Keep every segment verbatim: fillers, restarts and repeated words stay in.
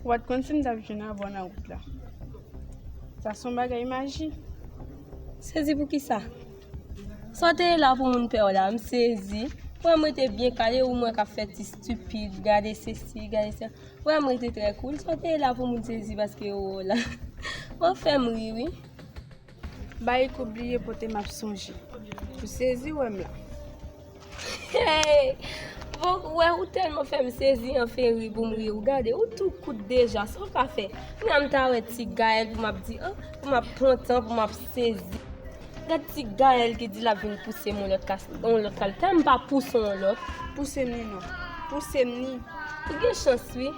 Ou pa t konn si m t ap jwenn avè w nan wout la. Sa se yon bagay maji. Sezi pou kisa? Sa w te ye la pou moun pè w la, m sezi. Ou wè m rete byen kale, ou m wè k ap fè ti stipid, gade sesi, gade sa. Ou wè m rete trè koul. Sa w te ye la pou moun sezi paske yo wè w la. Ou fè m ri, wi. Bay kou bliye pote m ap sonje. Ou sezi wè m la. Hey! Bon, ou wè, ou tèlman fè m sezi an fè ri pou m ri. Ou gade, ou tou kout deja. Sa w ka fè? Kounya m ta wè ti Gaël pou m ap di, an, pou m ap pran tan, pou m ap sezi. Gad ti Gaël ki di l ap vin pouse m yon lòt kas, yon lòt kal. Tèlman m pa pouse yon lòt. Pouse m ni non. Pouse m ni. Ou gen chans, wi.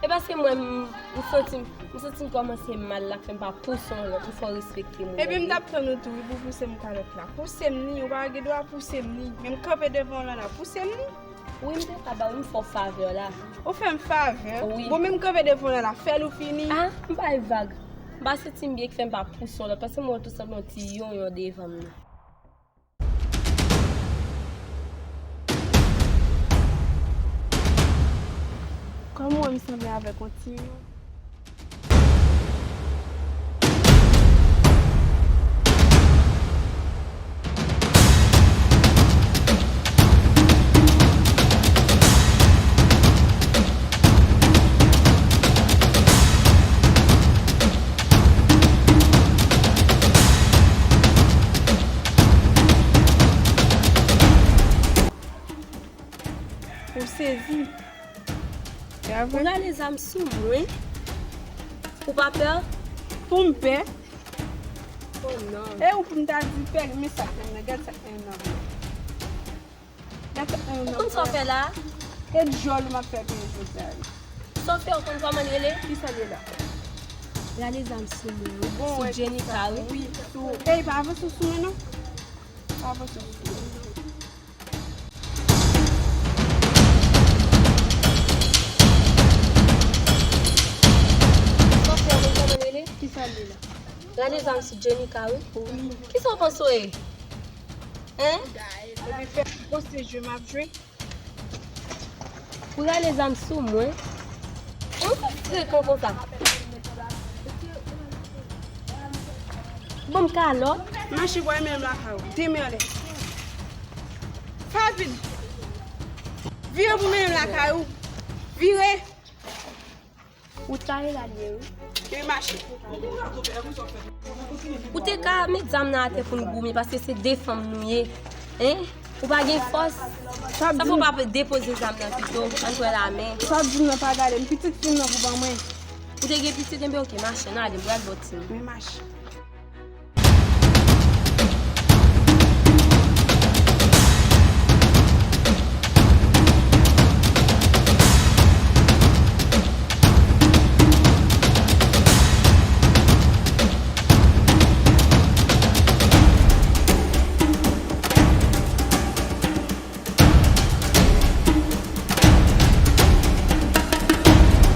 E paske mwen, m, m santi m, m santi m kòmanse mal la, k fè m pa pouse yon lòt. M fò respekte moun. Epi m t ap tann ou tou, wi, pou pouse m kalòt la. Pouse m ni, ou pa gen dwa pouse m ni. Men m kanpe devan w lan la, pouse m ni. Wi, m te ka ba w, m fè w favè la. Ou fè m favè? Wi. Bon, men m kanpe devan w lan la, fè l ou fini. A, m bay vag. M pa santi m byen k fè m pa pouse yon lòt, paske m wè w tou sanble yon ti yonyon devan m nan. Kòman w wè m sanble avèk yon ti yon? Ou sezi. Ou rale zam sou mwen? Ou pa pè? Pou m pè? Oh non. E ou pou m ta di pè, men sa k nan, gad sa k nan vre. Gad sa k nan. Ou konn sa w fè la? E djòl ou m ap fè peye jodi a wi. Sa w fè, ou konn kòman l rele? Kisa l ye la? Rale zam sou mwen, wi. Bon, sou Jenica, wi. Wi, sou. Ey, pa avanse sou mwen non. Pa avanse sou mwen. Kisa l ye la? Rale zam sou Jenica, wi. Wi. Kisa w panse w ye? Hein? Epi fè gwo se jwe m ap jwe. Ou rale zam sou mwen? Ou frekan konsa. Ban m kalòt. Mache pou al mennen m lakay ou. Demen anlè. Fè rapid. Vire pou mennen m lakay ou. Vire. Ou ta ye la l ye wi. Ke mache. Ou te ka met zam nan atè pou n goumen, paske se de fanm nou ye. Hein? Ou pa gen fòs? Sa fè w pa depoze zam nan pito? Ann pran lamen. Sa w ap di m nan pa gade m. Pitit fi m nan pou ban mwen. Ou te gen pitit? Enben, oke, mache, n ale, m pral ba w ti m. Men mache.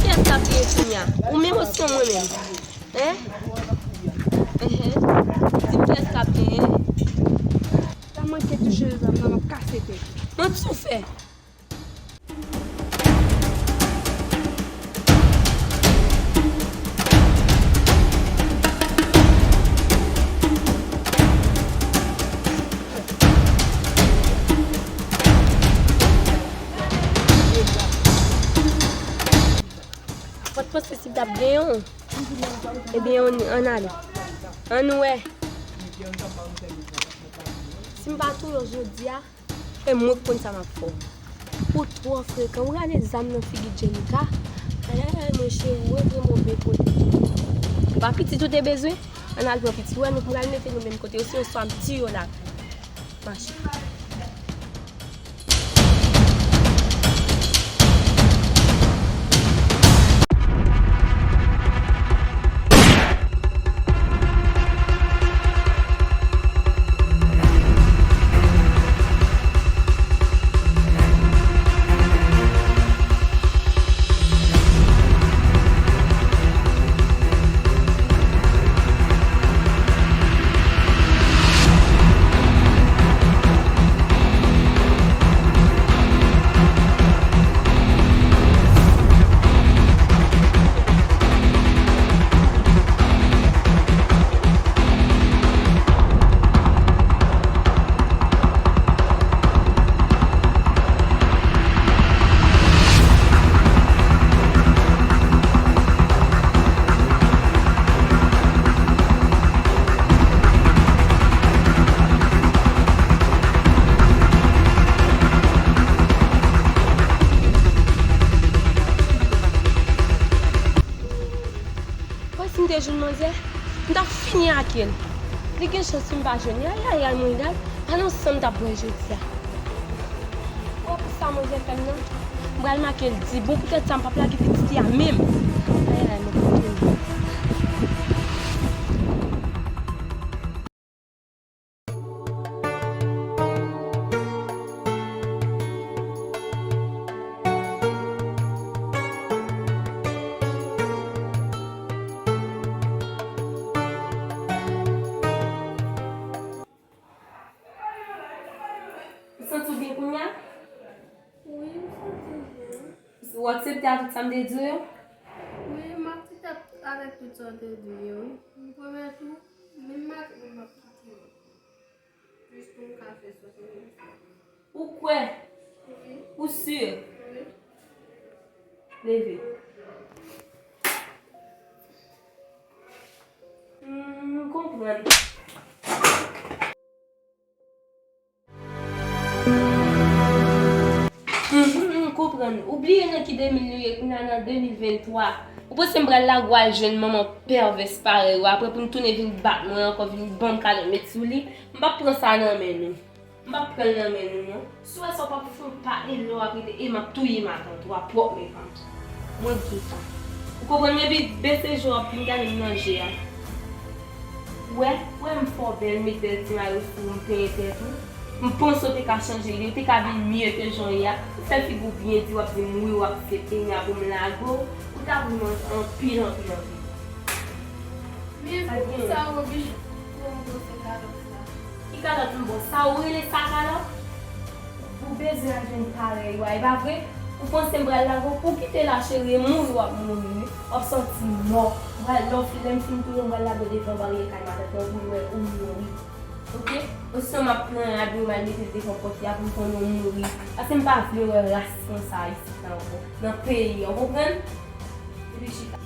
Kiyès k ap genyen kounya? Ou menm osnon mwen menm? Hein? Enhen. Di m kiyès k ap genyen. Sa manke touche zam nan, m ap kase tèt ou. Manti w fè. Ou pa t panse si m t ap genyen w? Ebyen, ann, ann ale. Ann wè. Si m pa touye w jodi a, e mwen k konn sa m ap fè w. Ou twò frekan. Ou rale zam nan figi Jenica. Ay, ay, ay, monchè, ou rantre move kote. Pa pitit ou te bezwen? Ann al pran pitit. Ou wè nou pral mete nou menm kote yo, se oswa m tiye w la. Mache. Jwenn manzè, m t ap fini ak l. Li gen chans si m pa jwenn li. Ayayay, mwen ral, pa nan san m t ap bwè jodi a. Ou wè pou sa manzè fè m nan? M pral make l di, bon, poutèt sa, m p ap lage pitit li a menm. Ayayay, mwen kote l. Ou santi w byen kounye a? Wi, m santi m byen. Ou aksepte avèk sa m te di w yo? Wi, m aksepte avèk tout sa w te di m yo, wi. M pwomèt ou, menm maten m ap kite w. Jis pou m ka fè sa pou ou. Ou kwè? Wi. Ou si? Wi. Leve. Hmm, m konprann. Mhm, m konprann. Ou bliye nan ki de mil nou ye, kounye a nan de mil venntwa. Ou panse m pral lage w al jwenn manman pèvès parèy ou, apre pou n tounen vin bat mwen ankò, vin ban m kalòt met sou li? M p ap pran sa nan men nou. M p ap pran l nan men nou, non. Si w wè sa, w p ap fè yon pa e lè w ap rete, e m ap touye matant ou a pwòp men pa m. Mwen di w sa. Ou konprann, men epi bese je w ap vin gade m nan je a. Ou wè, ou wè m fè w bèl, m met bèl ti mayo sou ou, m penyen tèt ou. M panse w te ka chanje ide, w te ka vin mye ke jan w ye a. Ou fè figi w byen di, w ap di m wi, w aksepte, nya pou m lage w. Ou ta vin anpil, anpil, anpil. Men poukisa w oblije pran gwo se kalòt sa? Ki kalòt m ba w? Sa ou rele sa kalòt? Ou bezwen al jwenn parèy ou a, e pa vre? Ou panse m pral lage w pou kite la cheri, e mouri w ap mouri wi. W ap santi mò. Ou pral lè w fin, lè m fin touye w, m pral lage w devan baryè kay matant lan pou w wè ou mouri. Oke? Osinon m ap pran Adri m al mete l devan pòt li a pou l konnen w mouri. Paske m pa vle wè ras konsa isit la ankò. Nan peyi a, w konprann? Epi chita.